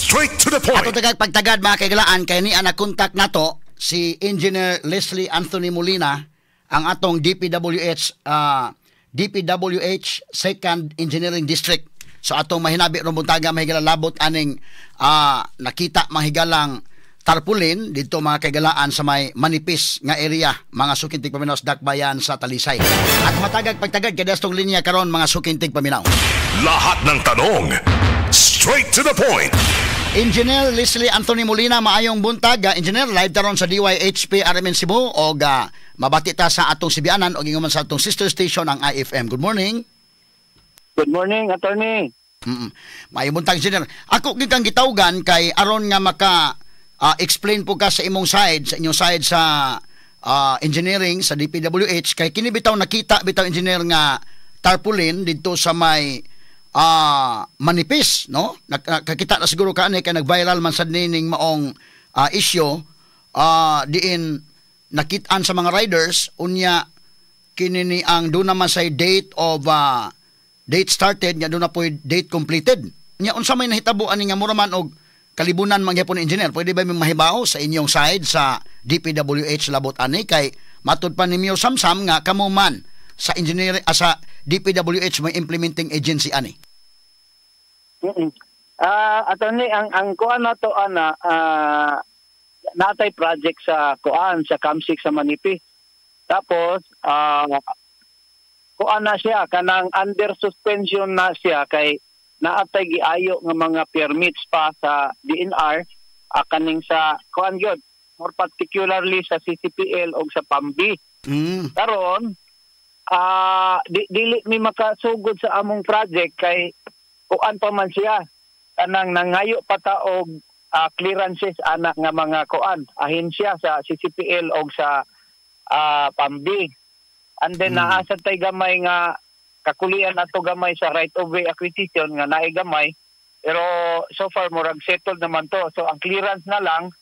Straight to the point. Ato tagag pagtagad, mga kahigalaan, kay ni na contact nato si Engineer Leslie Anthony Molina, ang atong DPWH DPWH Second Engineering District. So atong mahinabi ron buntaga, mga higala, labot aning nakita, mga higalang, tarpaulin dito, mga kaigalaan, sa may Manipis nga area, mga suking tigpaminaw, sa Dakbayan sa Talisay. At matagag pagtagad kay dastong linya karon, mga suking tigpaminaw. Lahat ng tanong, straight to the point. Engineer Leslie Anthony Molina, maayong buntag. Engineer, live taron sa DYHP RMN Cebu og mabati ta sa atong Sibianan og ingon man sa atong sister station, ang IFM. Good morning. Good morning, attorney. Maayong buntag, Engineer. Ako gyud kang gitawgan kay aron nga maka explain po ka sa imong side, sa inyong side sa engineering sa DPWH, kay kini bitaw nakita bitaw, Engineer, nga tarpaulin didto sa may Manipis, no? Nakakita na siguro ka ani kay nag-viral man sad nining maong issue diin nakitaan sa mga riders. Unya kini ni ang doon naman sa date of date started nga doon na po date completed. Nya unsa may nahitabo ani nga mura man og kalibunan man gyapon, Engineer? Pwede ba may mahibaw sa inyong side sa DPWH labot ani, kay matud pa ni Mayor Samsam nga kamo man sa engineering sa DPWH may implementing agency ani? Attorney, ang kuan na to ana, natay project sa kuan sa Kamsik sa Manipis. Tapos kuan na siya, kanang under suspension na siya kay naatay giayo nga mga permits pa sa DENR, kaning sa kuan gyud, more particularly sa CCPL og sa PAMB. Karon dili mi makasugod sa among project kay kuan pa man siya, kanang nangayo pa ta og clearances ana nga mga kuan ahensya sa CCPL og sa PAMB. And then naa sad tay gamay nga kakulian ato gamay sa right of way acquisition nga naay gamay, pero so far murag settled naman to. So ang clearance na lang,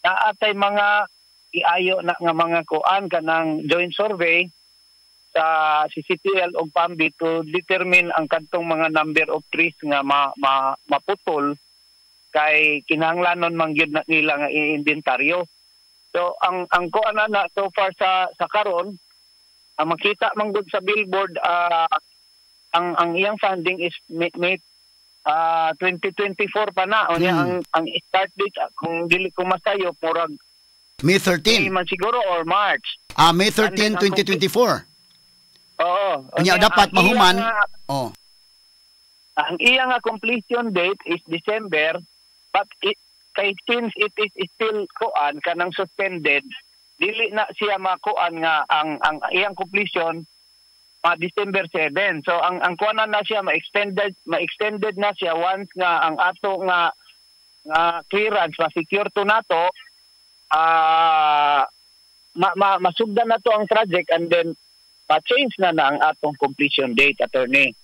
naatay mga iayo na nga mga kuan, kanang joint survey sa CCPL og PAMB to determine ang kadtong mga number of trees nga ma, maputol kay kinahanglanon man gyud na nila nga i-inventaryo. So ang kuan na, na so far sa karon, ang makita man gud sa billboard, ang iyang funding is May 2024 pa na. Unya ang start date, kung dili ko masayo, murag May 13. May man siguro or March. May 13, And then ang 2024. Oo. Unya Unya, dapat ang mahuman. iya Oh. Ang iya nga completion date is December, but kay since it is still kuan, kanang suspended, dili na siya makuan nga ang iyang completion ma December 7. So ang kuan na siya, ma-extended na siya once nga ang ato nga clearance ma-secure to nato, masugdan na to ang project and then pa-change na na ang atong completion date, attorney.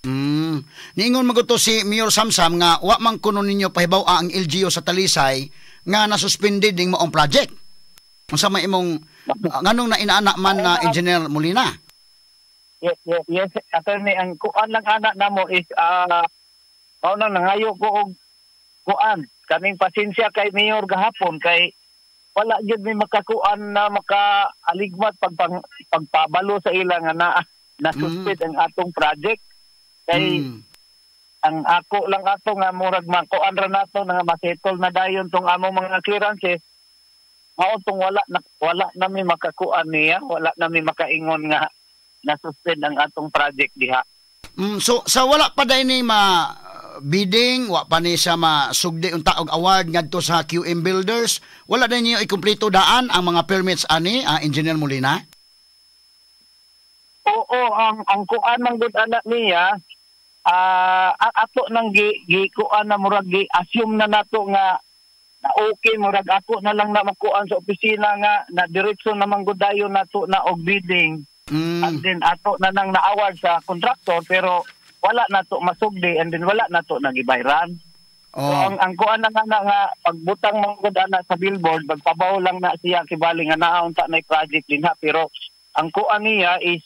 Niingon man to si Mayor Samsam nga wa man kuno ninyo pahibaw ang LGU sa Talisay nga nasuspended ning maong project. Unsa may imong nganong na inaana man na, Engineer Molina? Yes, attorney, ang kuan lang ana namo is mao nang nangayo ko og kuan kaning pasensya kay Mayor gahapon kay wala gyud mi makakuan na makaaligmat pagpabalo sa ila nga na na suspend ang atong project kay ang ako lang ato nga murag makuan ra nato nga masettle na dayon tong among mga clearances. Mao tong wala na mi makakuan niya, wala na mi makaingon nga na-suspend ang atong project diha. So sa wala pa day ni ma bidding, wa pa ni siya masugdi unta og award ngadto sa QM Builders, wala day niyo ikumpleto daan ang mga permits ani, Engineer Molina? Oo, ang kuan man gud ana niya, ato nang gi kuan na murag gi assume na nato nga na okay, murag ako na lang na makuan sa opisina nga na diretso naman gud dayon nato na og bidding and then ato na nang na-award sa contractor, pero wala nato masugdi and then wala nato nagibayran. So ang kuan na nga na nga pagbutang man gud ana sa billboard, pagpabaw lang na siya kibali nga naa unta na project din ha, pero ang kuan niya is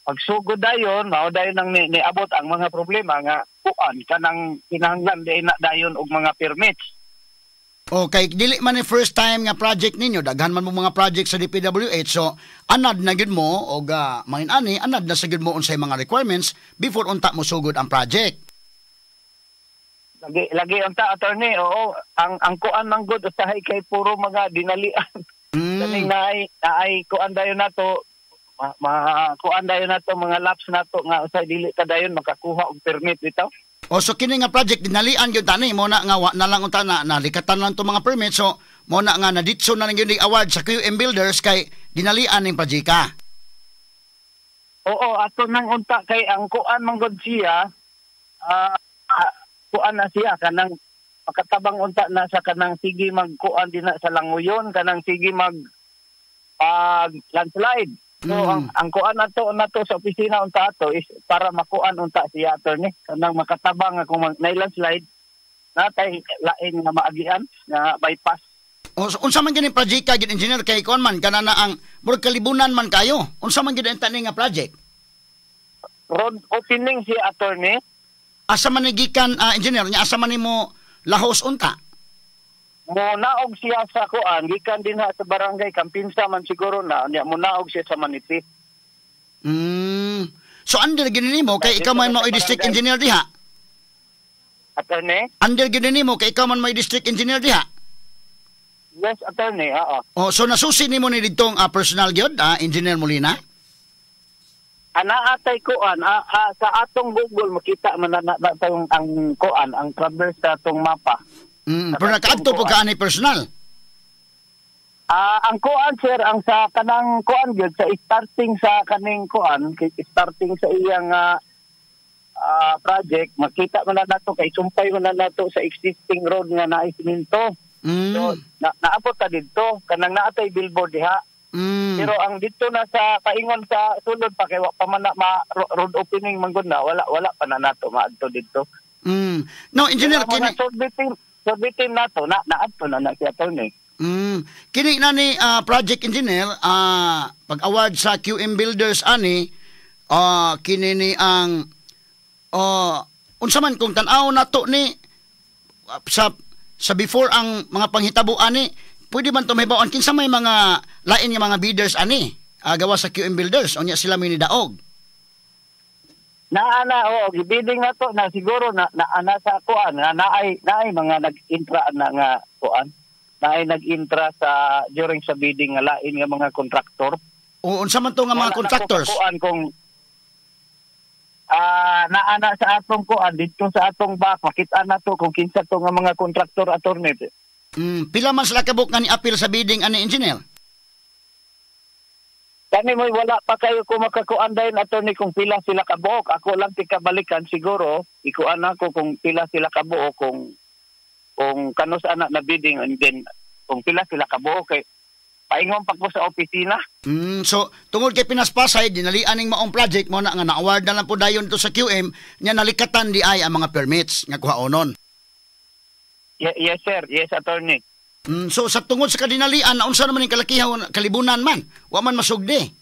pagsugod dayon, mao dayon ang niabot ang mga problema nga kuan kanang kinahanglan di na dayon og mga permits. Okay, dili man ni first time nga project ninyo, daghan man mo mga project sa DPWH. So, anad na gyud mo og main ani, anad na sa gyud mo unsay mga requirements before unta mo sugod ang project. Lagi lagi unta, attorney, oo, ang kuan man gud usahay kay puro mga dinalian. Kaning naay naay kuan dayon nato ma kuan dayon nato mga lapse nato nga usay dili ta dayon makakuha og permit bitaw. O so kini nga project dinalian gyud tani mo na nga wa na lang unta na nalikatan lang to mga permit, so mo na nga naditso na lang gyud award sa QM Builders kay dinalian ning projecta. Oo, ato nang unta kay ang kuan man gud siya, kuan na siya kanang makatabang unta na sa kanang sige magkuan din na sa languyon, kanang sige mag pag landslide. So ang kuan nato nato sa opisina unta ato is para makuan unta siya, attorney, kanang makatabang nga kung mag, landslide natay lain nga maagian nga bypass. O so, unsa man gini projecta gid, engineer, kay kuan man kana na ang murag kalibunan man kayo. Unsa man gid ang tani nga project? Road opening siya, attorney. Asa man ni gikan, engineer, nya asa man nimo lahos unta? Mo naog siya sa kuan gikan dinha sa barangay Kampinsa man siguro na nya mo naog siya sa Maniti. So under gini nimo kay ikaw man mo district engineer diha. Attorney? Under gini nimo kay ikaw man may district engineer diha. Yes, attorney, oo. Oh, so nasusi nimo ni didtong personal gyud, Engineer Molina? Ana atay kuan sa atong Google makita man na tayong ang kuan ang traverse sa atong mapa. Pero nakaadto po ka ani personal. Ang kuan, sir, ang sa kanang kuan gyud sa starting sa kaning kuan starting sa iyang project makita man na nato kay sumpay man na nato sa existing road nga naay siminto. So naabot ta didto kanang naatay billboard diha. Pero ang dito na sa paingon sa sulod pa kay wa pa man na ma road opening man gud na wala wala pa na nato maadto didto. No, engineer, Pero kini mga survey team nato na naadto na na siya, attorney. Kini na ni project, engineer, pag-award sa QM Builders ani, kini ni ang unsa man kung tan-aw nato ni sa before ang mga panghitabo ani, pwede man to mahibaw-an kinsa may mga lain nga mga bidders ani gawa sa QM Builders unya sila may nidaog? Naa na, oo, gibidding na to na siguro na naana sa kuan nga naay naay mga nag-intra na nga kuan. Naay nag-intra sa during sa bidding nga lain nga mga kontraktor. O unsa man to nga mga Wala na ko contractors? Kuan kung naana sa atong kuan dito sa atong back makita na to kung kinsa to nga mga kontraktor, attorney. Pila man sila kabuk nga ni appeal sa bidding ani, engineer? Kani mo'y wala pa kayo kung makakuan dayon, attorney, kung pila sila kabuok. Ako lang tikabalikan siguro, ikuan ako kung pila sila kabuok, kung kanus ana na bidding and then kung pila sila kabuok kay paingon pa ko sa opisina. So tungod kay pinaspasay dinalian ning maong project mo na nga na-award na lang po dayon to sa QM nya nalikatan di ay ang mga permits nga kuhaonon. Yes, sir, yes, attorney. So sa tungod sa kadinalian na unsa naman ning kalakihan kalibunan man, wa man masugdi.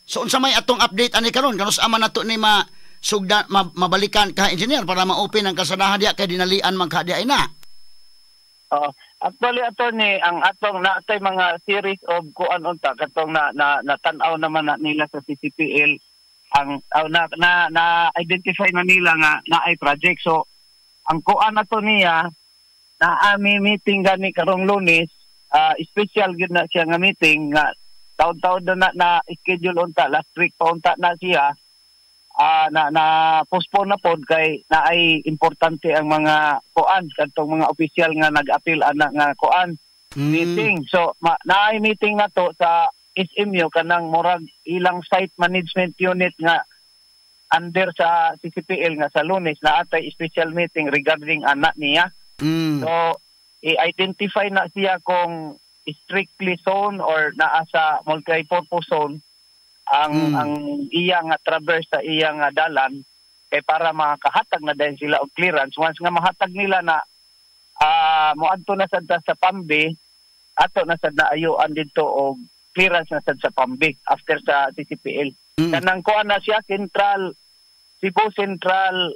So unsa may atong update ani karon, kanus ama nato ni ma sugda mabalikan ka, engineer, para ma-open ang kasadahan diya kay dinalian man ka diya na? Oo. Actually, attorney, ang atong naatay mga series of kuan unta katong na, na natan-aw naman na nila sa CCPL ang na, na na identify na nila nga naay project. So ang kuan na to niya na ami meeting gani karong Lunes, special gyud na siya nga meeting nga taon-taon na, na na schedule unta last week pa unta na siya, na na postpone na pod kay naay importante ang mga kuan kadtong mga opisyal nga nag-appeal ana nga kuan meeting. So naay meeting na to sa SMU kanang murag ilang site management unit nga under sa CCPL nga sa Lunes na atay special meeting regarding anak niya. So i-identify na siya kung strictly zone or naa sa multi-purpose zone ang ang iya nga traverse sa iya nga dalan kay para makahatag na din sila og clearance. Once nga mahatag nila na, moadto na sad ta sa Pambi, ato na sad na ayuan didto og clearance na sad sa Pambi after sa CCPL. Kanang kuan na siya Central Cebu Central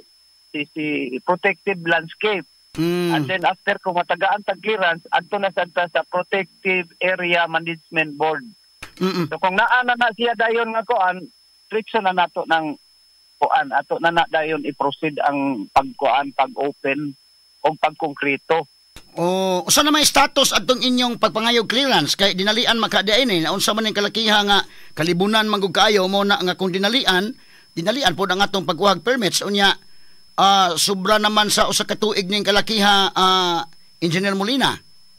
si protective landscape. And then after kung matagaan tag clearance, adto na sad ta sa Protective Area Management Board. So kung naa na na siya dayon nga kuan, diretso na nato ng kuan, ato na na dayon i-proceed ang pagkuan, pag-open o pagkonkrito. O usa na may status adtong inyong pagpangayog clearance kay dinalian makadiay ni, naunsa man ning kalakiha nga kalibunan man gud kaayo mo na nga kung dinalian, dinalian pod ang atong pagkuhag permits, unya sobra naman sa usa ka tuig ning kalakiha, Engineer Molina.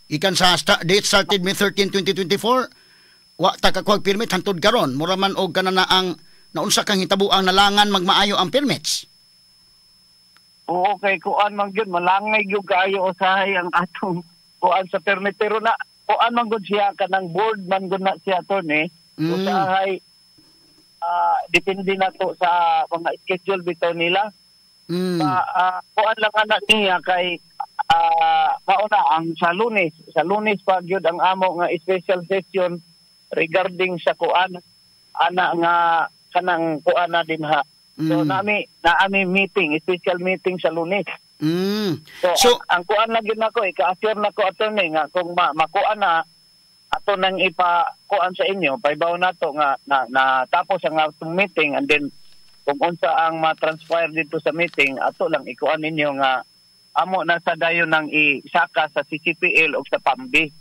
Ikan sa date started May 13, 2024, wa ta kakuhag permit hantod karon. Mura man og kana na ang naunsa kang hitabuang nalangan magmaayo ang permits. Oo, kay kuan man gyud, malangay gyud kaayo usahay ang atong kuan sa permit, pero na kuan man gud siya, kanang board man gud na siya, attorney. Usahay depende na to sa mga schedule bitaw nila. Kuan lang ana niya kay mauna ang sa Lunes pa gyud ang amo nga special session regarding sa kuan ana nga kanang kuan na din ha. So naami meeting, special meeting sa Lunes. So, ang kuan na gyud nako, ika-assure nako, attorney, nga kung makuan na ato nang ipa kuan sa inyo, paibaw nato nga na tapos ang atong meeting, and then kung unsa ang ma-transpire dito sa meeting, ato lang ikuan ninyo nga amo na sa dayon nang isaka sa CCPL o sa PAMB.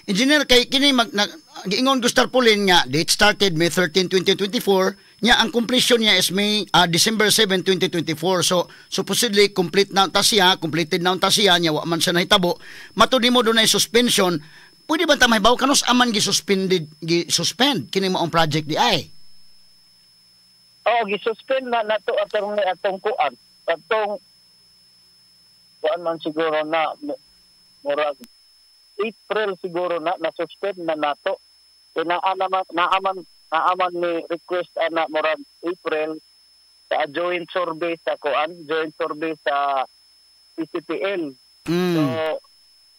Engineer, kay kini mag na, giingon ko tarpaulin nga date started May 13, 2024 nya ang completion niya is May December 7, 2024. So supposedly complete na ta siya, completed na ta siya nya wa man siya nahitabo. Matud nimo dunay suspension. Pwede ba ta mahibaw kanus aman gi-suspended, gi-suspend kini mo ang project di ay? Oh, gi-suspend na nato, atong atong kuan. Atong kuan man siguro na murag April siguro na na-suspend na nato. Kay naa naman naaman naaman ni request ana murag April sa joint survey sa kuan, joint survey sa PCPL. So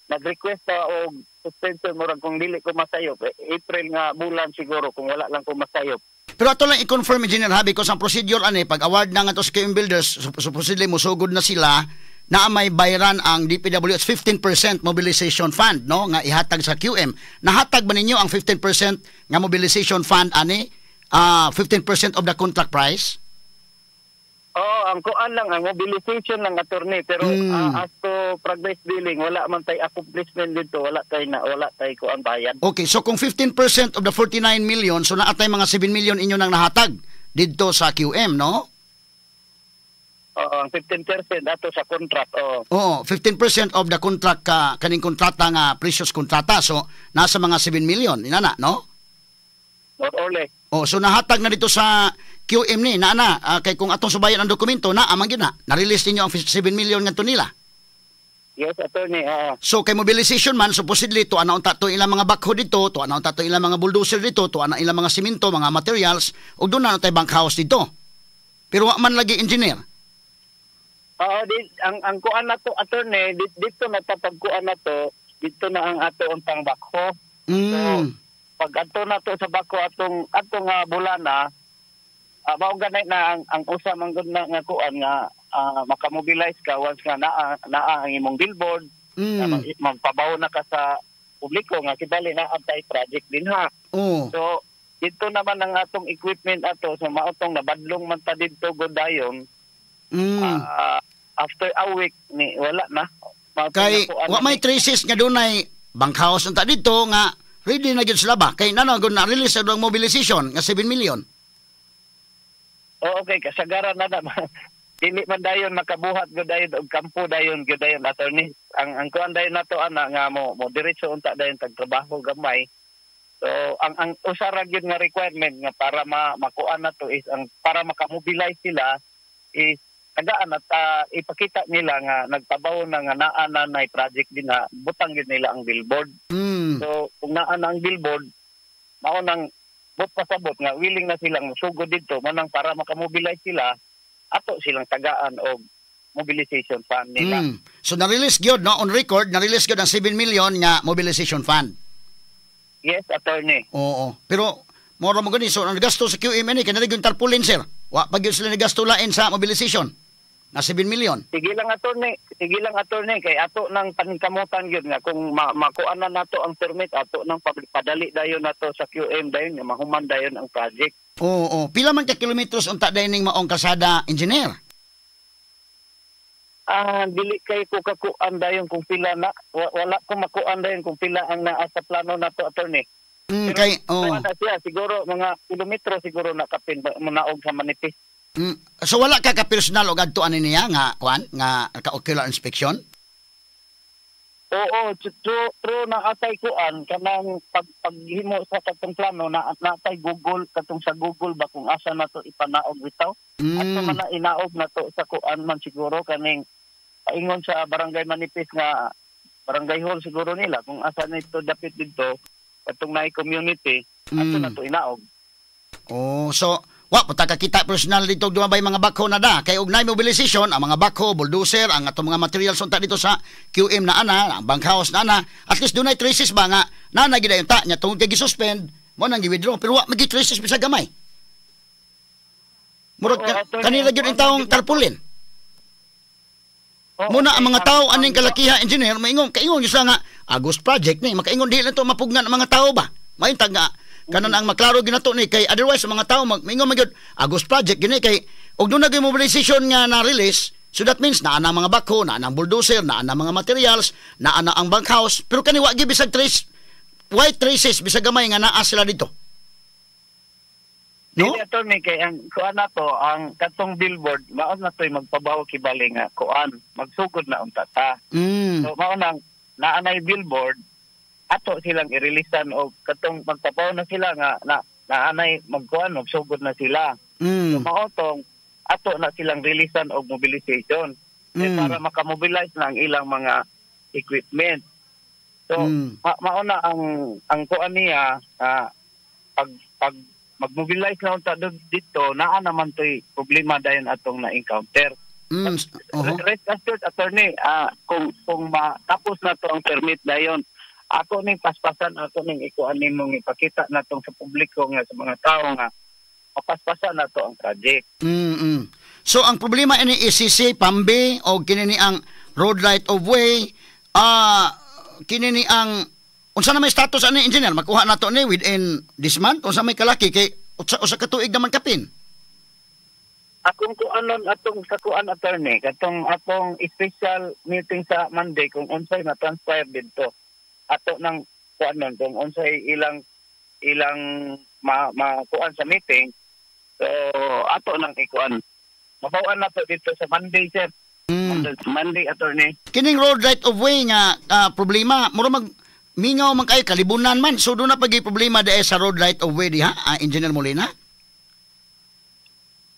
nag-request ta og suspension murag, kung dili ko masayop, eh, April nga bulan siguro, kung wala lang ko masayop. Pero ato lang i-confirm, Engineer Habi, because ang procedure ani pag award na nga to sa QM Builders, supposedly musugod na sila na may bayaran ang DPWH 15% mobilization fund, no, nga ihatag sa QM. Nahatag ba ninyo ang 15% nga mobilization fund ani? 15% of the contract price? Oo, ang kuan lang, ang mobilization lang, attorney, pero as to progress billing, wala man tay accomplishment dito, wala tay kuan bayad. Okay, so kung 15% of the 49 million, so naatay mga 7 million inyo nang nahatag didto sa QM, no? Oo, ang 15% ato sa contract. Oo. Oo, 15% of the contract ka kaning kontrata nga precious kontrata. So nasa mga 7 million inana, no? More or less. Oh, so nahatag na dito sa QM ni na na kay kung atong subayan ang dokumento na amang gyud na. Na-release ninyo ang 7 million ngadto nila. Yes, attorney. Oo. So kay mobilization man, supposedly tuwa na unta to ilang mga backhoe dito, tuwa na unta to ilang mga bulldozer dito, tuwa na ilang mga simento, mga materials, ug doon na tay bunkhouse dito. Pero wa man lagi, engineer. Oo, ang kuan na to, attorney, dito na ta pagkuan na to, dito na ang ato untang backhoe. Pag adto na to sa backhoe atong atong nga bulana, mao ganay na ang usa man gud na nga kuan nga makamobilize ka once nga naa naa ang imong billboard, na magpabaw na ka sa publiko nga kibali na ang project din ha. So dito naman ang atong equipment ato, so mao tong nabadlong man ta didto gud dayon. After a week ni wala na. Mao tong Kay nakuan wa na may ni- traces nga dunay bunkhouse unta dito nga ready na gyud sila ba kay nano gud na release ang mobilization nga 7 million. Oo, okay, kasagaran na na. Dili man dayon makabuhat gud dayon og kampo dayon gyud dayon, attorney. Ang kuan dayon nato ana nga mo diretso unta dayon tag trabaho gamay. So ang usa ra gyud nga requirement nga para makuan na to is ang para makamobilize sila is tagaan at ipakita nila nga nagpabaw na nga naa na nay project din na butang gyud nila ang billboard. So kung naa na ang billboard, mao nang bot pasabot nga willing na silang sugod didto, manang para makamobilize sila, ato silang tagaan og mobilization fund nila. So na-release gyud, no, on record na-release gyud ang 7 million nga mobilization fund. Yes, attorney. Oo. Pero moro mo gani, so ang gasto sa QM ni kanang yung tarpaulin, sir. Wa pa gyud sila nagasto lain sa mobilization. Nga 7 million. Sige lang, attorney, sige lang, attorney, kay ato nang paningkamutan gyud nga kung makuan na nato ang permit, ato nang padali dayon nato sa QM dayon nga mahuman dayon ang project. Oo, pila man ka kilometros unta dayon ning maong kalsada, engineer? Dili kay ko kakuan dayon kung pila na, wala ko makuan dayon kung pila ang naa sa plano nato, attorney. Pero, Kay oh. na siya, siguro mga kilometro siguro na kapin munaog sa Manipis. So wala ka ka personal og adto ani niya nga kuan nga ka-ocular inspection? Oo, true, true na atay kuan kanang paghimo sa katong plano na natay Google, katong sa Google ba kung asa na to ipanaog bitaw. Ato man na inaog na to sa kuan man siguro kaning paingon sa Barangay Manipis nga barangay hall siguro nila kung asa nito dapit didto katong naay community ato na to inaog. Oh, so wa pa ta kakita personal dito duha bay mga backhoe na da kay og naay mobilization ang mga backhoe, bulldozer, ang atong mga materials unta dito sa QM na ana, ang bunkhouse na ana, at least dunay traces ba nga na gid ta nya tungod kay gisuspend mo nang gi-withdraw pero wa magi traces bisag gamay. Murag kanila gyud ang taong tarpaulin. Muna ang mga tao aning kalakiha, engineer, maingon kaingon gyud sila nga August project ni makaingon di lang to mapugnan ang mga tao ba. Maintag nga kanan ang maklaro ginato ni kay otherwise ang mga tao maingon man gyud August project gini kay og doon na mobilization nga na release, so that means naa na ang mga backhoe, naa na ang bulldozer, naa na ang mga materials, naa na ang bunkhouse, pero kani wa gyud bisag trace, white traces bisag gamay nga naa sila dito. No? Dili, attorney, kay ang kuan na to, ang katong billboard mao na to'y magpabaw kibali nga kuan magsugod na unta ta. So mao nang naa nay billboard ato silang i-releasean og katong magpabaw na sila nga na naanay magkuan magsugod na sila. So mao tong ato na silang releasean og mobilization para makamobilize na ang ilang mga equipment. So mao na ang kuan niya pag magmobilize na unta dito naa naman to'y problema dayon atong na-encounter. Rest assured, attorney, kung matapos na to ang permit dayon, ako ning paspasan, ako ning ikuan nimong ipakita na tong sa publiko nga sa mga tao nga mapaspasan na to ang project. So ang problema ini ECC, PAMB o kini ni ang road right of way, kini ni ang unsa na may status ani, engineer, makuha na to ni within this month, unsa may kalaki kay usa ka tuig naman kapin. Akong kuanon atong sa kuan, attorney, katong atong special meeting sa Monday kung unsay na transpire didto. Ato nang kuanon kung unsay ilang ilang ma, ma kuan sa meeting. So ato nang ikuan. Mabawaan na to dito sa Monday, sir. Monday, attorney. Kining road right of way nga problema, mura mag mingaw man kayo kalibunan man. So doon na pagi problema dae sa road right of way diha, Engineer Molina?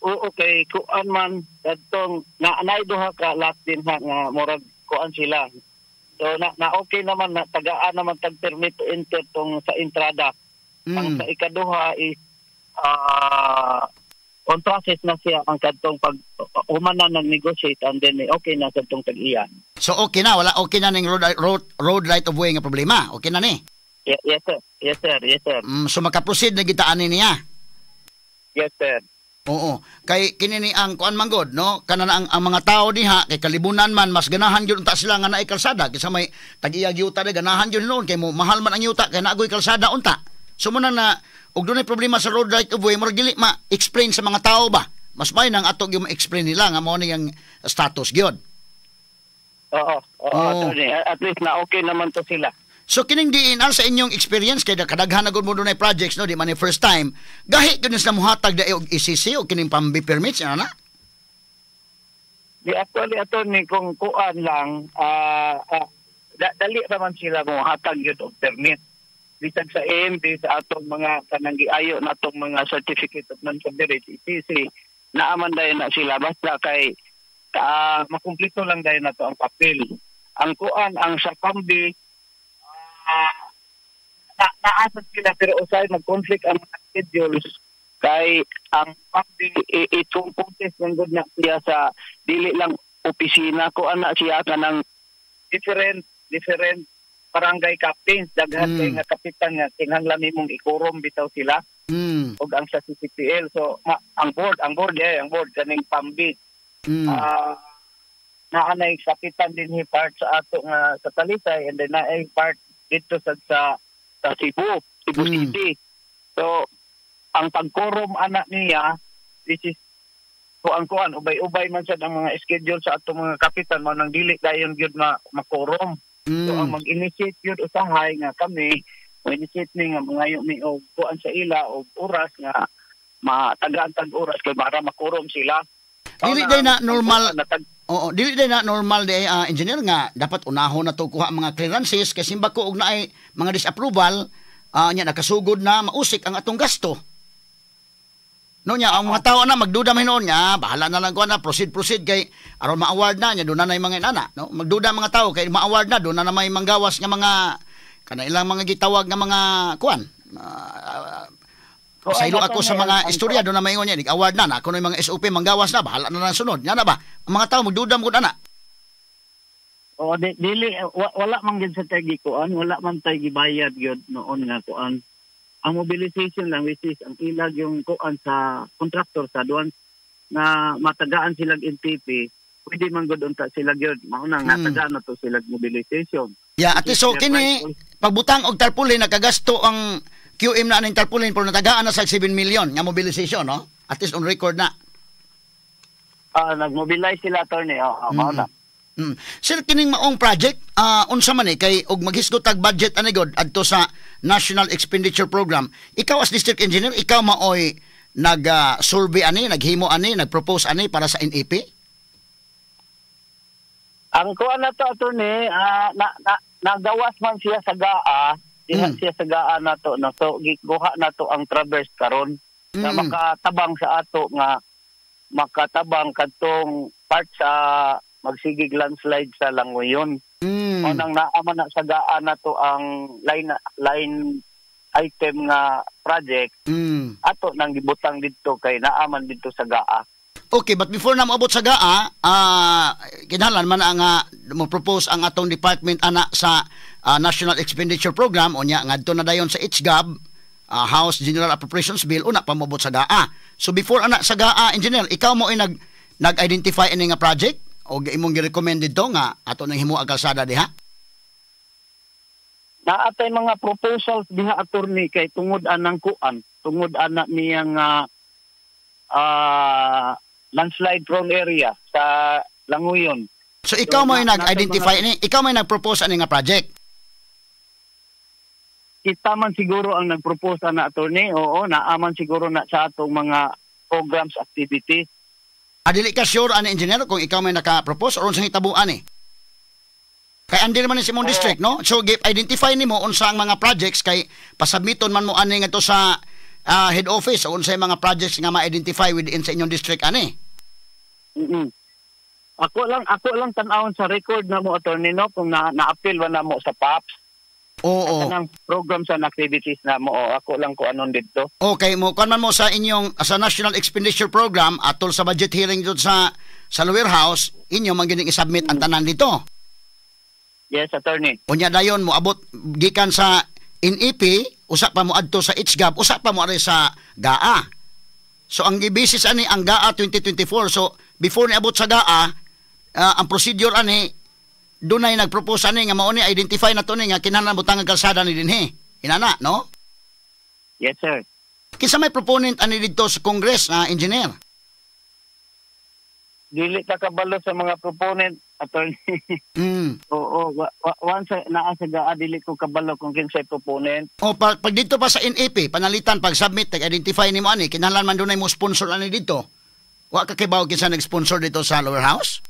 Oo, okay, kuan man kadtong na naay duha ka lot din ha nga murag kuan sila. So na okay naman na tagaan naman tag permit to enter tong sa entrada. Ang sa ikaduha is on process na siya ang kadtong pag human na nag-negotiate and then eh, okay na kadtong tag-iya. So okay na, wala, okay na ning road right of way nga problema. Okay na ni. Yes, sir. Yes, sir. Yes, sir. So makaproceed na kita ani niya. Yes, sir. Oo. Kay kini ni ang kuan man god, no? Kana na ang mga tao diha kay kalibunan man, mas ganahan gyud unta sila nga naay kalsada kaysa may tag-iya yuta de, ganahan gyud noon kay mo mahal man ang yuta kay naagoy kalsada unta. So muna na og dunay problema sa road right of way, murag dili ma-explain sa mga tao ba. Mas may nang ato gyud ma-explain nila nga mao ni ang status gyud. Oo, attorney. At least na okay naman to sila. So kining DENR, sa inyong experience kay kadaghan na gud mo dunay projects, no, di man ni first time, gahi gyud sila mohatag dae og ECC o kining PAMB permits ana na? Di actually, attorney, kung kuan lang, dali raman sila mo hatag yun og permit. Bisan sa AMB, sa atong mga kanang giayo na atong mga certificate of non-coverage, ECC, naaman dayon na sila basta kay makumpleto lang dayon na to ang papel. Ang kuan, ang sa PAMB, naasad sila pero usay mag-conflict ang mga schedules kay ang PAMB itong contest ng good na siya sa dili lang opisina ko ana siya kanang different different barangay captains, daghan kay nga kapitan nga kinahanglan nimong ikurom bitaw sila ug ang sa CCPL, so ang board, ang board kaning PAMB. Naa nay kapitan dinhi part sa ato nga sa Talisay and then naay part dito sa Cebu, Cebu City. So ang pagkorum ana niya, this is kuan kuan ubay-ubay man sad ang mga schedule sa atong mga kapitan, mao nang dili dayon gyud ma makorum. So ang mag-initiate gyud usahay nga kami, mo-initiate mi nga mangayo mi og kuan sa ila og oras nga matagaan tag oras kay para makorum sila. Dili day na normal. Oo, dili day na normal day, engineer, nga dapat unahon na to kuha mga clearances kay simba ko og naay mga disapproval, nya nakasugod na, mausik ang atong gasto. No nya ang mga tao na magduda man hinuon nga bahala na lang ko na proceed proceed kay aron ma-award na nya doon na nay mga inana, no? Magduda ang mga tao kay ma-award na, doon na na may manggawas nga mga kana ilang mga gitawag nga mga kuan. Saylo ako sa mga istorya doon na maingon niya, award na, na ako na yung mga SOP manggawas na, bahala na lang sunod. Nga na ba? Ang mga tao magduda mo ana. Oo, dili wala man gyud sa tay gikuan, wala man tay gibayad gyud noon nga kuan. Ang mobilization lang, which is ang ilag yung kuan sa contractor sa duwan na matagaan silang NTP, pwede man gud unta sila gyud. Mao na natagaan na to sila mobilization. Yeah, at least so kini pagbutang og tarpaulin, nakagasto ang QM na aning tarpaulin pero natagaan na sa 7 million nga mobilization, no? At least on record na. Ah, nagmobilize sila, attorney. Oo, mao na. Sir, kining maong project, unsa man eh kay og maghisgot tag budget ani god adto sa National Expenditure Program. Ikaw as district engineer, ikaw maoy nag survey ani, naghimo ani, nagpropose ani para sa NEP? Ang kuan na to, attorney, na nagawas man siya sa GAA, diha siya sa GAA na to, no? So gikuha na to ang traverse karon na makatabang sa ato nga makatabang kadtong part sa magsigig landslide sa Languyon. O nang naa man na sa GAA na to ang line line item nga project, ato nang gibutang didto kay naa man didto sa GAA. Okay, but before na moabot sa GAA, kinahanglan man ang mo propose ang atong department ana sa National Expenditure Program, unya ngadto na dayon sa HGAB, House General Appropriations Bill, una pa moabot sa GAA. So before ana sa GAA, engineer, ikaw mo ay nag-identify ini nga project o imong gi-recommend didto nga ato nang himo ang kalsada diha? Naa tay mga proposals diha, attorney, kay tungod anang kuan, tungod ana niyang landslide prone area sa Languyon. So ikaw So, mo ay nag-identify nasa ini, ikaw mo ay nag-propose ani nga project? Kita man siguro ang nag-propose ana, attorney. Oo, naa man siguro na sa atong mga programs activities. Dili ka sure ani, engineer, kung ikaw may naka-propose or unsang hitabo ani? Kay andi naman ni sa imong district, no? So identify nimo unsa ang mga projects kay pasubmiton man mo ani ngadto sa head office o unsay mga projects nga ma-identify within sa inyong district ani. Ako lang tan-awon sa record na mo, attorney, no, kung na na-appeal ba na mo sa PAPS. Kanang programs and activities na mo, o, ako lang ko anon didto. Okay, mo kuan man mo sa inyong sa National Expenditure Program atol sa budget hearing dito sa lower house, inyo man gyud i-submit ang tanan dito. Yes, attorney. Unya dayon mo abot gikan sa NEP, usa pa mo adto sa HGAB, usa pa mo ari sa GAA. So ang gibasis ani ang GAA 2024. So before ni abot sa GAA, ang procedure ani dunay nagpropose ani nga mao ni identify na to ni nga kinahanglan butang ang kalsada ni dinhi. Inana, no? Yes, sir. Kinsa may proponent ani didto sa Congress na, engineer? Dili ta kabalo sa mga proponent, attorney. Oo, once naa sa GAA, dili ko kabalo kung kinsay proponent. O pag dito pa sa NEP, panalitan pag submit, identify nimo ani, kinahanglan man dunay mo sponsor ani dito. Wa ka kibaw kinsa nag-sponsor dito sa lower house?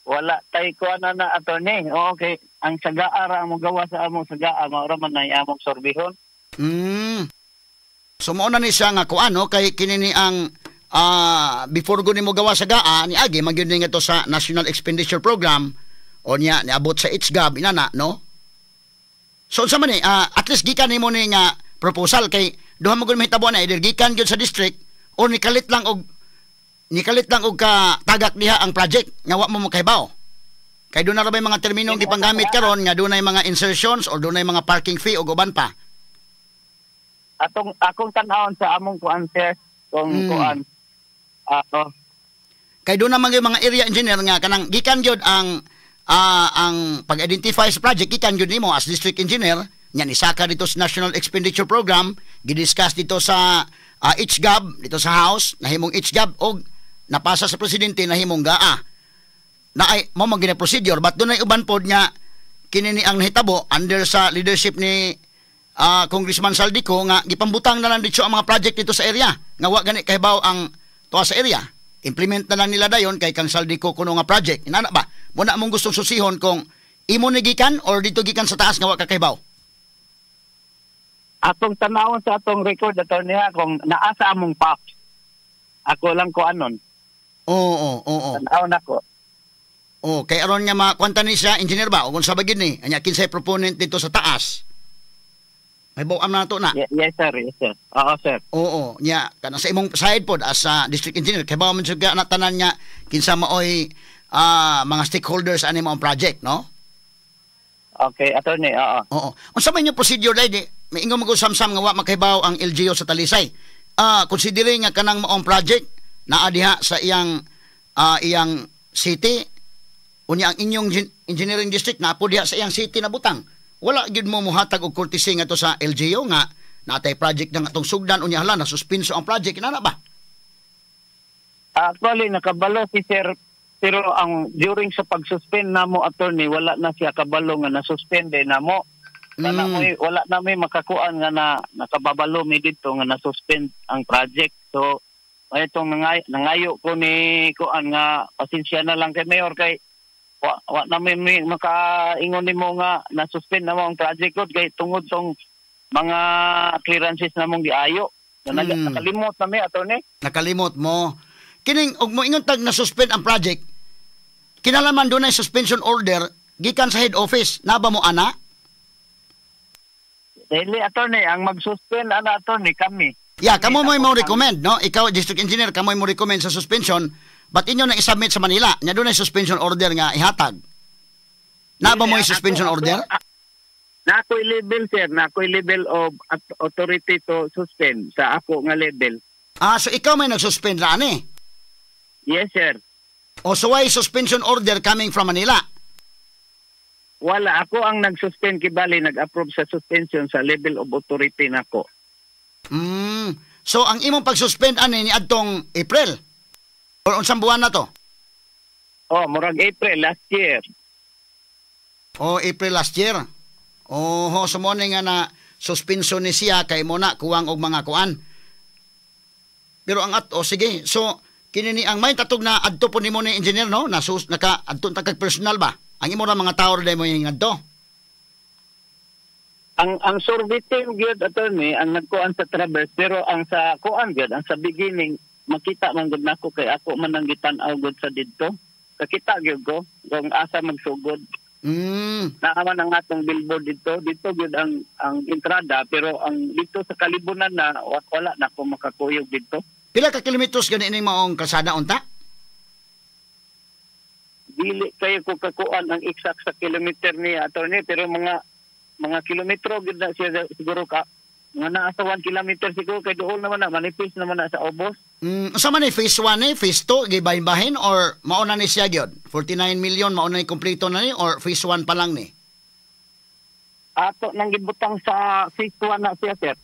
Wala tay kuan na na, attorney. Oo, okay. Ang sa GAA ra ang mogawa sa among sa GAA, mao ra man nay among sorbihon. So mao na ni siya nga kuan, no, kay kini ni ang before go nimo gawa sa GAA ni agi man gyud ni nga to sa National Expenditure Program o niya niabot sa HGAB inana, no? So unsa man ni, at least gikan nimo ni nga proposal kay duha mo gud mahitabo na, either gikan gyud sa district or nikalit lang og ka tagak diha ang project nga wa mo makahibaw. Kay doon na ra bay mga terminong gipanggamit karon nga dunay mga insertions or dunay mga parking fee o uban pa. Atong akong tan-awon sa among kuan, sir, kung kuan. Oh, Kay doon naman yung mga area engineer nga kanang gikan gyud ang pag-identify sa project, gikan gyud nimo as district engineer nya, nisaka dito sa National Expenditure Program, gidiscuss dito sa HGAB, dito sa House, nahimong HGAB og napasa sa presidente, nahimong GAA na ay mo man gina procedure. But dunay uban pod nga kini ni ang nahitabo under sa leadership ni Congressman Zaldy Co nga gipambutang na lang dito ang mga project dito sa area nga wa gani kahibaw ang tuwa sa area. Implement na lang nila dayon kay kang Zaldy Co kuno nga project. Inana ba mo na mong gustong susihon kung imo ni gikan or dito gikan sa taas nga wa ka kahibaw? Atong tanawon sa atong record, attorney, ha, kung naa sa among PAPS. Ako lang ko anon. Oo oo oo Tanawon ako. Oh, kay aron nga makwanta ni siya, engineer ba, o kung sa bagid ni anya, kinsay proponent dito sa taas, may bawam na to na. Yes sir, yes sir. Oo, sir. Oo, nya kana sa imong side pod as district engineer, kay ba man jud na tanan nga kinsa maoy mga stakeholders ani mo ang project, no? Okay, attorney, oo. Oo. Unsa man yung procedure dai di may ingon mo samsam nga wa makahibaw ang LGU sa Talisay? Considering nga kanang maong project naa diha sa iyang city, unya ang inyong engineering district naa po diha sa iyang city na butang. Wala gyud mo muhatag og courtesy nga to sa LGU nga natay project ng atong sugdan, unya hala, na suspenso ang project, inana ba? Actually, nakabalo si sir, pero ang during sa pag-suspend namo, attorney, wala na siya kabalo nga na-suspend eh namo. Kana wala na may makakuan nga na nakababalo mi dito nga na-suspend ang project. So, ay itong nangayo ko ni kuan nga pasensya na lang kay mayor kay wa na may makaingon nimo nga na-suspend na mo ang project ko kay tungod tong mga clearances na mong giayo. Na nakalimot na mi, attorney. Nakalimot mo. Kining og moingon tag na suspend ang project, kinalaman dunay suspension order gikan sa head office. Naba mo ana? Dili, attorney, ang mag-suspend ana, attorney, kami. Yeah, kamo mo recommend, no? Ikaw, district engineer, kamo mo recommend sa suspension, but inyo na i-submit sa Manila. Nya dunay suspension order nga ihatag. Naba mo yung suspension order? Na ako'y level, sir, na ako'y level of authority to suspend sa ako nga level. Ah, so ikaw may nag-suspend ra ani. Yes, sir. O so why suspension order coming from Manila? Wala, ako ang nag-suspend kibali, nag-approve sa suspension sa level of authority nako. So ang imong pag-suspend ani ni adtong April or unsang buwan na to? Oh, murag April last year. O April last year. Oho, so mo ni nga na suspension ni siya kay mo na kuwang og mga kuan. Pero ang at o sige, so kini ni ang may tatog na adto po nimo ni engineer, no, na sus, naka adto ta kag personal ba? Ang imo ra mga tao ra mo yung adto. Ang survey team gyud, attorney, ang nagkuan sa traverse, pero ang sa kuan gyud, ang sa beginning, makita man gud nako kay ako man ang gitan-aw gud sa didto. Kakita gyud ko kung asa magsugod. Naa man ang atong billboard dito, dito gyud ang entrada, pero ang dito sa kalibunan na wala na ko makakuyog dito. Pila ka kilometros gani ining maong kalsada unta? Dili kayo ko kakuan ang exact sa kilometer ni, attorney, pero mga kilometro gyud na siya siguro, ka mga naa sa 1 kilometer siguro kay duol naman na, manipis naman na sa ubos. Unsa man ni phase 1 ni, phase 2 gibahin-bahin or mao na ni siya gyud? 49 million mao na ni kompleto na ni or phase 1 pa lang ni? Ato nang gibutang sa phase 1 na siya, sir.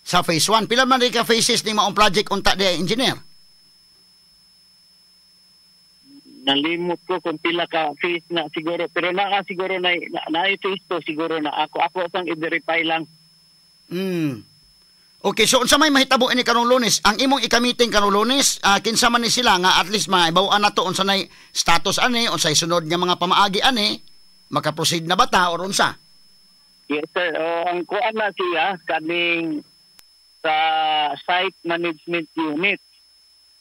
Sa phase 1, pila man rin ka phases ni maong project unta di, engineer? Nalimot ko kung pila ka phase na siguro, pero naa siguro na phase 2 siguro na ako sang i-verify lang. Okay, so unsa may mahitabo ini karong Lunes? Ang imong ika-meeting karong Lunes, kinsa man ni sila nga at least maibaw-an nato unsa nay status ani, unsay sunod nga mga pamaagi ani, maka-proceed na ba ta or unsa? Yes, sir. O, ang kuan na siya kaning sa site management unit.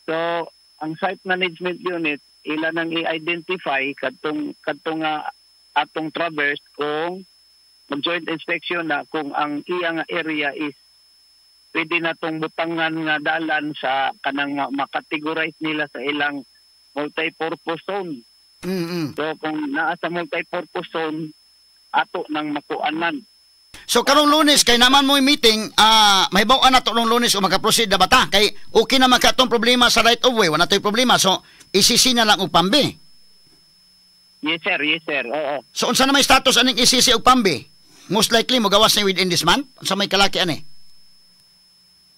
So, ang site management unit ila nang i-identify kadtong nga atong traverse kung mag-joint inspection na kung ang iya nga area is pwede na tong butangan nga dalan sa kanang makategorize nila sa ilang multi-purpose zone. So kung naa sa multi-purpose zone, ato nang makuanan. So karong Lunes kay naman mo meeting, mahibaw-an nato karong Lunes o maka-proceed na ba ta? Kay okay na man ka atong problema sa right of way, wala toy problema. So ECC na lang og PAMB. Yes, sir, yes, sir. Oo. So unsa na may status aning ECC og PAMB? Most likely mogawas ni within this month? Unsa may kalaki ani?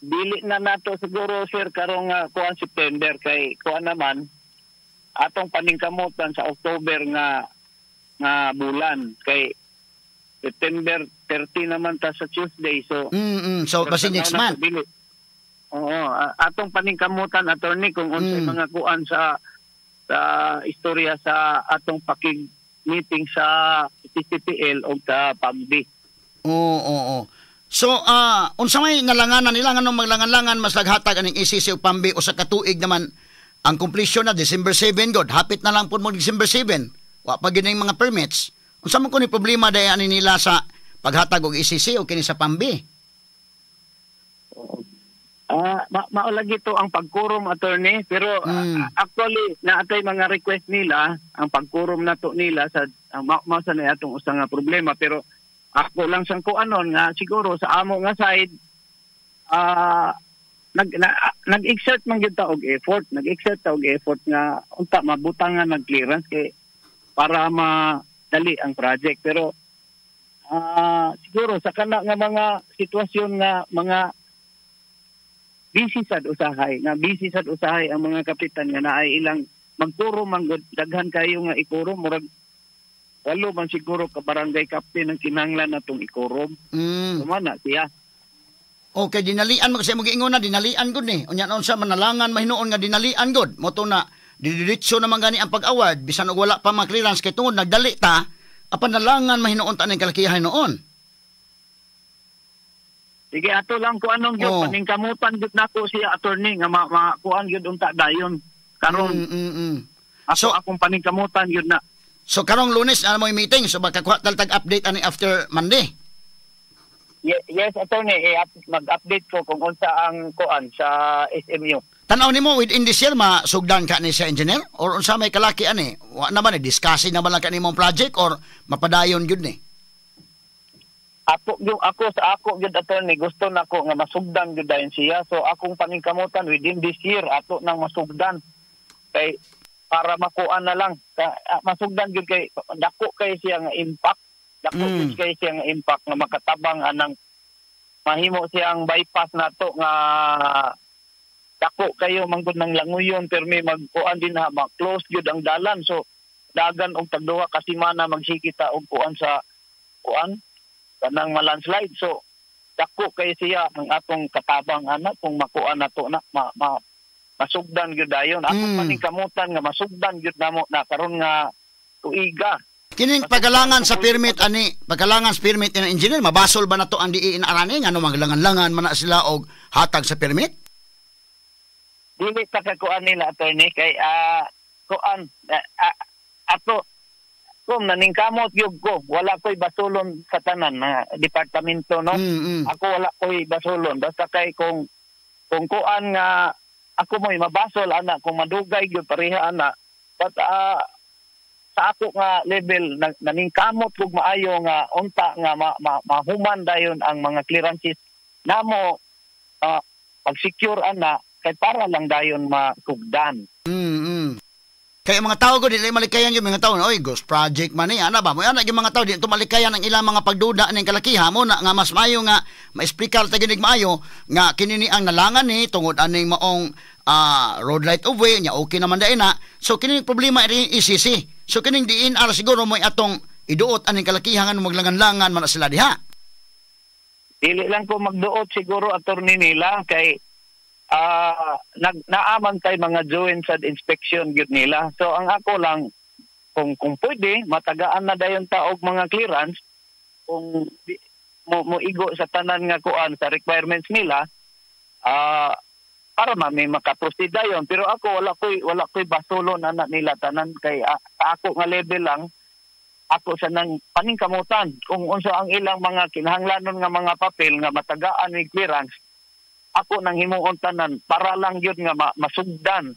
Dili na nato siguro, sir, karong kuan, September, kay kuan naman atong paningkamutan sa October nga nga bulan, kay September 30 naman ta sa Tuesday, so So basi next month. Dili. Oo, atong paningkamutan, attorney, kung unsay mga kuan sa sa istorya sa atong pakig meeting sa CCPL o sa PAMB. Oo. So, unsa may nalanganan nila, nganong maglangan-langan mas laghatag aning ECC ug PAMB, usa ka tuig naman ang completion na December 7 god. Hapit na lang pud mo December 7. Wa pa gyud ning mga permits. Unsa man kuno problema day ani nila sa paghatag og ECC o kini sa PAMB? Mao lagi to ang pagkurom, attorney, pero actually naatay mga request nila, ang pagkurom nato nila sa mao sa na atong usa nga problema, pero ako lang sang kuanon nga siguro sa amo nga side nag-exert man gyud ta og effort, nag-exert ta og effort nga unta mabutangan ng clearance kay para madali ang project, pero siguro sa kana nga mga sitwasyon nga mga busy sad usahay, nga busy sad usahay ang mga kapitan nga naay ilang magturo man gud, daghan kayo nga ikurom, murag walo man siguro ka barangay captain ang kinahanglan natong ikurom. Kumana siya. Okay, dinalian mo kasi mo giingon na dinalian gud ni. Unya naon sa manalangan mahinuon nga dinalian gud. Mao to na didiretso naman gani ang pag-award bisan og wala pa mga clearance kay tungod nagdali ta, apan nalangan mahinuon ta ning kalakihan noon. Sige, ato lang ko anong gyud paningkamutan gyud nako siya, attorney, nga ma kuan gyud unta dayon karon. Ako akong paningkamutan gyud na. So karong Lunes na mo meeting, so baka kuha tag update ani after Monday. Yes, attorney, eh, mag-update ko kung unsa ang kuan sa SMU. Tanaw nimo, within this year masugdan ka ni sa engineer or unsa may kalaki ani? Wa naman eh discussing naman lang ka nimong project or mapadayon gyud ni? Ako yung ako sa ako gyud, attorney, gusto nako nga masugdan gyud dayon siya. So akong paningkamutan, within this year ato nang masugdan. Kay para makuan na lang masugdan gyud kay dako kay siya nga impact. Dako gyud kay siya nga impact nga makatabang anang mahimo siyang bypass nato nga dako kayo manggod ng languyon, permi magkuan din ha, ma-close gyud ang dalan, so dagan og tagduha ka semana magsikita og kuan sa kuan kanang ma-landslide. So dako kay siya ang atong katabang ana kung makuan nato na masugdan gyud dayon. Akong paningkamutan nga masugdan gyud namo na karon nga tuiga. Kining pagalangan sa permit ani, pagalangan sa permit ni engineer, mabasol ba nato ang DENR ani ngano maglangan-langan man na sila og hatag sa permit? Dili ta ka kuan nila, attorney, kay kuan ato kung naningkamot gyud ko, wala ko'y basulon sa tanan na departamento, no? Ako wala ko'y basulon, basta kay kung kuan nga ako mo'y mabasol ana kung madugay gyud pareha ana, but sa ako nga level naningkamot kog maayo nga unta nga mahuman dayon ang mga clearances namo, pag-secure ana kay para lang dayon masugdan. Kaya mga tao ko, dili malikayan yung mga tao, "Oy, ghost project man ni," ana ba? Mo ana yung mga tao, di ito malikayan ang ilang mga pagduda ning kalakiha mo na nga mas maayo nga maexplikar ta ginig maayo nga kini ni ang nalangan ni tungod aning maong road right of way nya, okay naman dai na. So kini problema rin ECC. So kining DENR siguro mo atong iduot aning kalakihan nga maglangan-langan man na sila diha. Dili lang ko magduot siguro, attorney, nila kay nag naaman kay mga joint sa inspection gyud nila. So ang ako lang kung pwede matagaan na dayon ta og mga clearance kung mo igo sa tanan nga kuan sa requirements nila para ma may makaproceed dayon, pero ako wala koy basulon ana nila tanan kay sa ako nga level lang, ako sa nang paningkamutan kung unsa ang ilang mga kinahanglanon nga mga papel nga matagaan ni clearance, ako nang himuon tanan para lang gyud nga masugdan.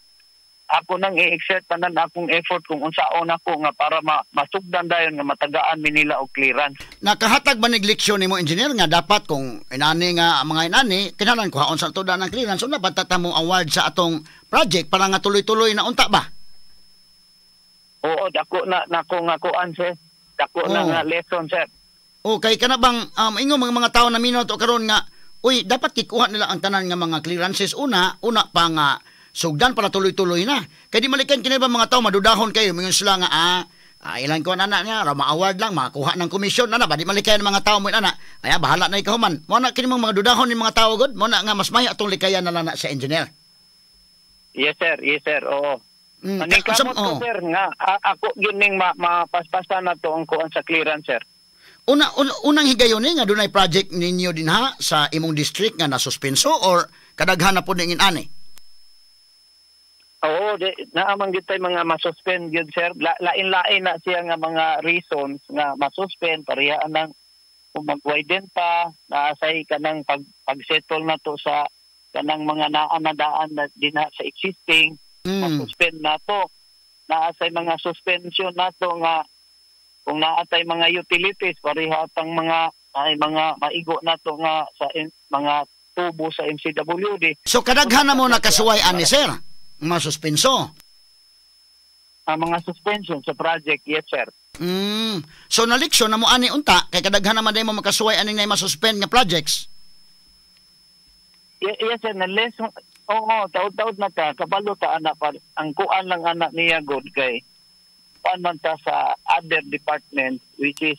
Ako nang i-exert tanan akong effort kung unsaon ako nga para masugdan dayon nga matagaan mi nila og clearance. Nakahatag ba nig leksyon nimo, engineer, nga dapat kung inani nga mga inani kinahanglan kuhaon sa tuda ng clearance, una dapat mo award sa atong project para nga tuloy-tuloy na unta ba? Oo, dako na nako nga kuan, sir. Dako na nga lesson, sir. O kay kana bang ingon mga tao na minaw to karon nga, uy, dapat kikuha nila ang tanan nga mga clearances una una pa nga sugdan para tuloy-tuloy na. Kay di malikan kini ba mga tao madudahon kayo, mingon sila nga ilan ko ana niya ra ma-award lang, makakuha ng komisyon ana ba, di malikayan ang mga tao mo ana ay bahala na ikaw man mo na kini mga dudahon ni mga tao gud mo na nga mas maya atong likayan na lang na sa engineer. Yes, sir. Yes, sir. Oo. Maningkamot ko, sir, nga ako gyud ning mapaspasan na to ang kuan sa clearance, sir. Unang higayon ni nga dunay project ninyo dinha sa imong district nga nasuspenso or kadaghan na pod ning ani? Oo, di, naamang gyud tay mga masuspend gyud, sir. Lain-lain na siya nga mga reasons nga masuspend, pareha nang kung mag-widen pa, naasay kanang pag-settle na to sa kanang mga naa na daan na dinha sa existing, masuspend na to. Naasay mga suspension na to nga kung naatay mga utilities, pareha tang mga ay mga maigo na to nga sa mga tubo sa MCWD. So kadaghan na mo nakasuway ani, sir, masuspenso. Ang mga suspension sa project, yes, sir. So naleksyon na mo ani unta kay kadaghan naman day mo makasuway ani nga masuspend nga projects. Yes, sir, na lesson. Oo, taud-taud na ka, kabalo ta ana pa ang kuan lang anak niya god kay kuan man ta sa other department, which is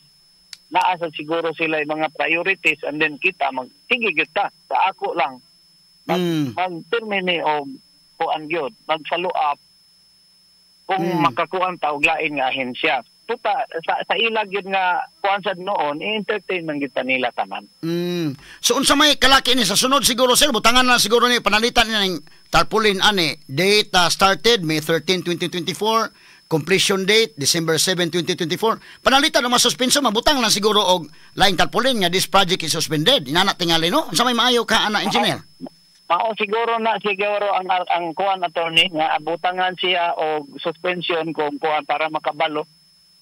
naa sa siguro sila yung mga priorities, and then kita mag sige gyud ta sa ako lang mag, mag-termine og kuan gyud, mag-follow up kung makakuan ta og lain nga ahensya. Tuta sa ila gyud nga kuan sad noon, i-entertain man gyud ta nila tanan. So unsa may kalaki ni sa sunod siguro, sir, butangan na siguro ni panalitan ni ning tarpaulin ani, date started May 13, 2024, completion date December 7, 2024. Panalitan ng masuspenso, mabutang lang siguro og laing tarpaulin nga "This project is suspended." Inana tingali, no? Unsa may maayo ka ana, engineer? Mao siguro na siguro ang kuan, attorney, nga abutangan siya og suspension kung kuan para makabalo.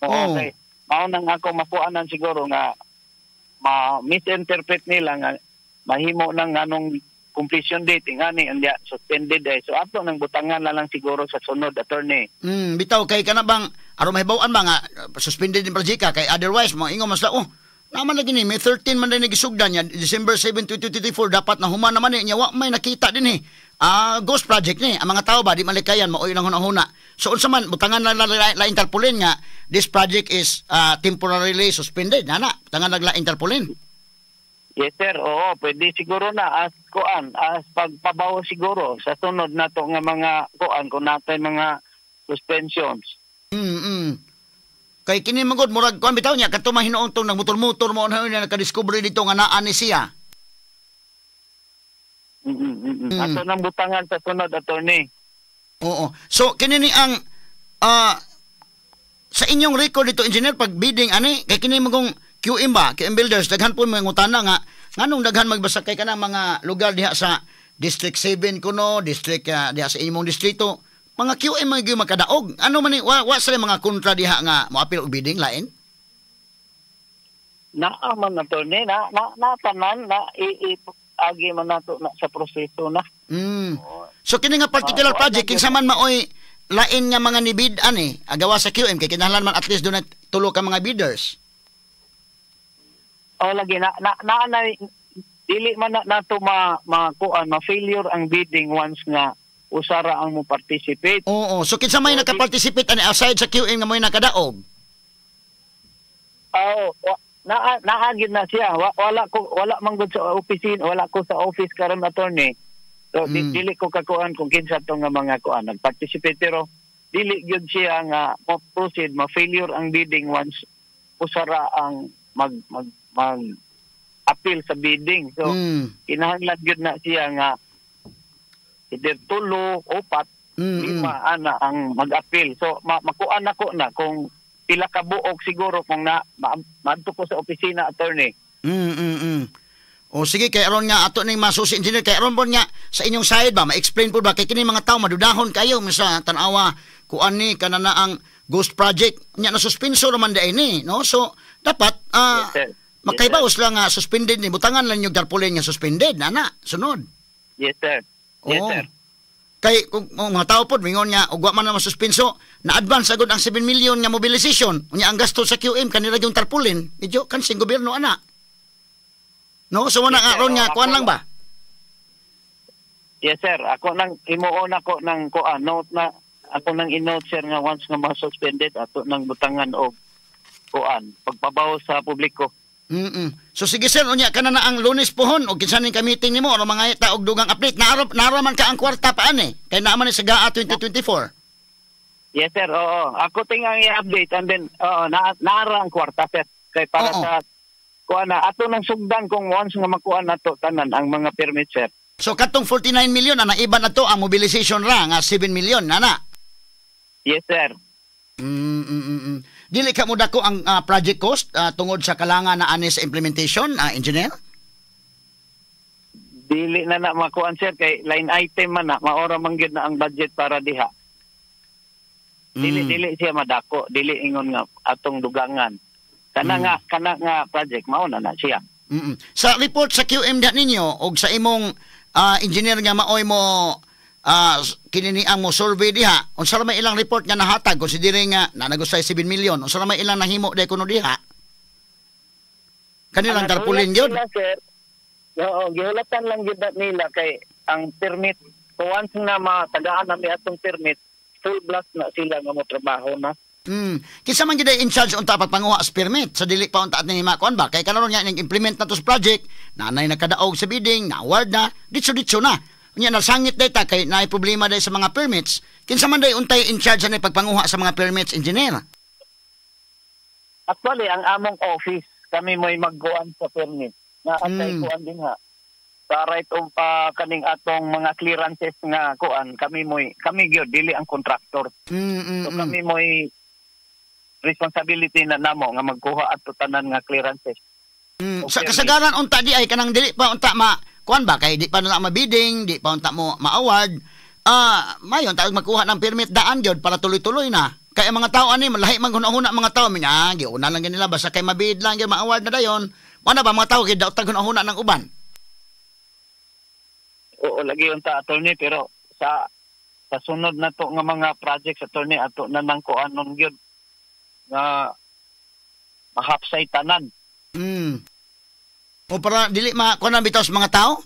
Oo, okay. Mao nang ako makuanan siguro nga ma misinterpret nila nga mahimo nang anong completion date ngani anya suspended eh. So ato nang butangan na lang siguro sa sunod, attorney. Bitaw kay kana bang aron mahibaw-an ba nga suspended din project ka, kay otherwise mo ingon mas la, "Oh, naman lagi ni May 13 man din gisugdan niya, December 7, 2024 dapat na human naman ni nya, wa may nakita din eh. Ah, ghost project ni." Ang mga tao ba di malikayan maoy lang hunahuna. So unsa man, butangan na lang laing tarpaulin nga "This project is temporarily suspended." Nana, butangan lang laing tarpaulin. Yes, sir, oo, pwede siguro na as kuan, as pagpabawo siguro sa sunod na to nga mga kuan kung natay mga suspensions. Kay kini magod murag kuan bitaw niya kadto mahinuon tong nagmotor-motor mo na nakadiscover dito nga naa ni siya. Ato nang butangan sa sunod, attorney. Oo. So kini ni ang sa inyong record dito, engineer, pag bidding ani, kay kini magong QM ba, QM Builders, daghan po mga ngutana nga nganong daghan magbasa kay kanang mga lugar diha sa District 7 kuno, district diha sa imong distrito, mga QM mga gyud makadaog. Ano man ni, wa sila mga kontra diha nga moapil og bidding lain? Naa man, attorney, na na, na tanan na i, i agi man nato na sa proseso na. So kini nga particular project, kinsa man maoy lain nga mga nibid ani agawa sa QM, kay kinahanglan man at least doon tulo ka mga bidders? O lagi na na, na, na dili man na nato ma makuan, ma failure ang bidding once nga usara ang mo participate. Oo. So kinsa may naka-participate ani aside sa QM nga mo'y nakadaog? Oo, naa naagid na siya. Wala ko wala man gud sa opisina, wala ko sa office karon, attorney. So dili ko kakuan kung kinsa to nga mga kuan nag-participate, pero dili gyud siya nga mo proceed, ma failure ang bidding once usara ang mag mag mag appeal sa bidding. So kinahanglan gyud na siya nga either tulo, upat, lima ana ang mag-appeal. So makuan nako na kung pila ka buok siguro kung na maadto ko sa opisina, attorney. O sige, kay aron nga ato ning masusi, engineer, kay aron bon nga sa inyong side ba ma-explain po ba, kay kini mga tao madudahon kayo misa tan-awa kuan ni kana na ang ghost project nya na suspenso naman diay ni, no? So dapat Yes, sir. Yes, makaibaw sila nga suspended ni, butangan lang yung tarpaulin nga suspended ana sunod. Yes, sir. Yes, Oo. sir. Kay kung mga tao pod mingon nga og wa man na masuspenso, na advance agud ang 7 million nga mobilization. Unya ang gasto sa QM kanila yung tarpaulin, medyo kansing gobyerno ana. No, so wala nga ron nga kuan lang ba? Yes sir, ako nang imuon ako ng kuan note na ako nang i-note sir nga once nga ma-suspended ato nang butangan og kuan pagpabaw sa publiko. So sige sir, unya kana na ang Lunes pohon og kinsa ning ka meeting nimo aron mga ta og dugang update. Naaro man ka ang kwarta pa ani kay naa man ni sa GAA 2024. Yes sir, oo. Ako ting ang i-update and then oo, naara ang kwarta sir kay para sa kuan na ato nang sugdan kung once nga makuha nato tanan ang mga permit sir. So katong 49 million ana iba na to ang mobilization ra nga 7 million nana. Yes sir. Dili ka mo dako ang project cost tungod sa kalanga na ani sa implementation, engineer? Dili na na makuan sir kay line item man na maora man gyud na ang budget para diha. Dili dili siya madako, dili ingon nga atong dugangan. Kana nga kana nga project mao na na siya. Sa report sa QM diha ninyo og sa imong engineer nga maoy mo kini ang mo survey diha, unsa ra may ilang report nga nahatag considering nga na nagusay 7 million, unsa ra may ilang nahimo day kuno diha? Kanilang tarpaulin gyud. Sir. Oo, gihulatan lang gyud nila kay ang permit kung once na matagaan na mi atong permit, full blast na sila nga mo trabaho na. Kinsa man gyud in charge unta pagpanguha sa permit sa dili pa unta at ni makuan ba kay karon nga ning implement na to sa project, nanay nakadaog sa bidding, na award na, ditso-ditso na. Unya nasangit day ta kay naay problema day sa mga permits. Kinsa man day untay in charge ani pagpanguha sa mga permits, engineer? Actually, ang among office, kami mo'y magkuan sa permit. Na atay kuan din ha. Sa right of kaning atong mga clearances nga kuan, kami mo'y kami gyud dili ang contractor. So kami mo'y responsibility na namo nga magkuha ato tanan nga clearances. Sa kasagaran unta di ay kanang dili pa unta ma kuan ba kay di pa na mabidding, di pa unta mo ma-award. Mayon ta magkuha ng permit daan gyud para tuloy-tuloy na. Kay ang mga tao ani malahi man huna-huna mga tao minya, giuna lang nila basta kay mabid lang gyud ma-award na dayon. Wala ba mga tao kay daot tag huna-huna ng uban? Oo, lagi unta attorney pero sa sunod na to nga mga projects attorney ato na nang kuanon gyud nga mahapsay tanan. O para dili ma kuan bitaw sa mga tao.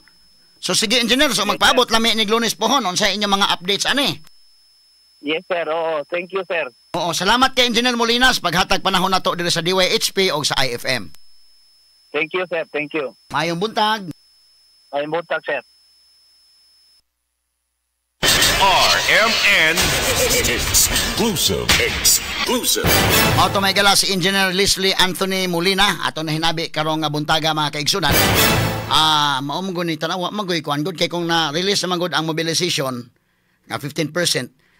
So sige engineer, so magpaabot lami ni Lunes pohon unsa inyong mga updates ani. Yes sir, oo, thank you sir. Oo, salamat kay Engineer Molinas paghatag panahon nato diri sa DYHP og sa IFM. Thank you sir, thank you. Mayong buntag. Mayong buntag sir. RMN Exclusive. Exclusive. Auto may gala si Engineer Leslie Anthony Molina ato na hinabi karong nga buntaga mga kaigsunan. Mao man gud ni tanawa man gud kuan gud kay kung na-release naman gud ang mobilization nga 15%.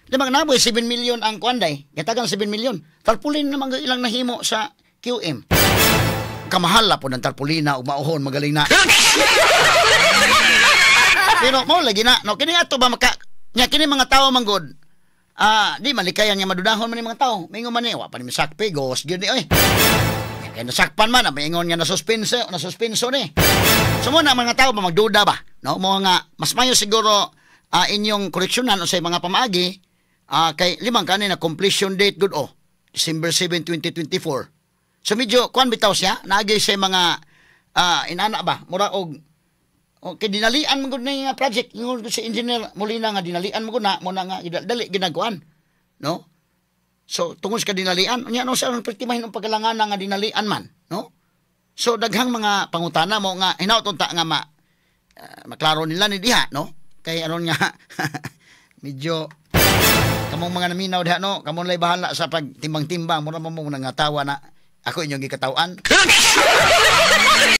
Di ba naboy 7 million ang kuan day? Gatagan 7 million. Tarpaulin naman gud ilang nahimo sa QM. Kamahal la po ng tarpaulina ug mauhon magaling na. Pero mo lagi na no kini ato ba maka nya kini mga tawo man gud. Di malikayan nga madudahon man ni mga tao. Mingon man ni wa pa ni misakpi ghost gyud ni oy. Kay nasakpan man maingon nga nasuspenso ni. So mo na mga tao ba magduda ba? No, mo nga mas mayo siguro inyong koreksyonan sa mga pamaagi kay limang kani na completion date gud oh December 7, 2024. So medyo kuan bitaw siya, naagi sa mga inana ba mura og okay, dinalian man gud na nga project ingon si Engineer Molina nga dinalian man gud na mo na nga dali ginaguan, no? So tungod sa kadinalian, unya no sa pertimahin ang pagkalangan nga dinalian man, no? So daghang mga pangutana mo nga hinaut unta nga maklaro nila ni diha, no? Kay aron nga medyo kamong mga naminaw diha, no? Kamon lay bahala sa pagtimbang-timbang, mura mo mo nga tawa na ako inyong gikatawan.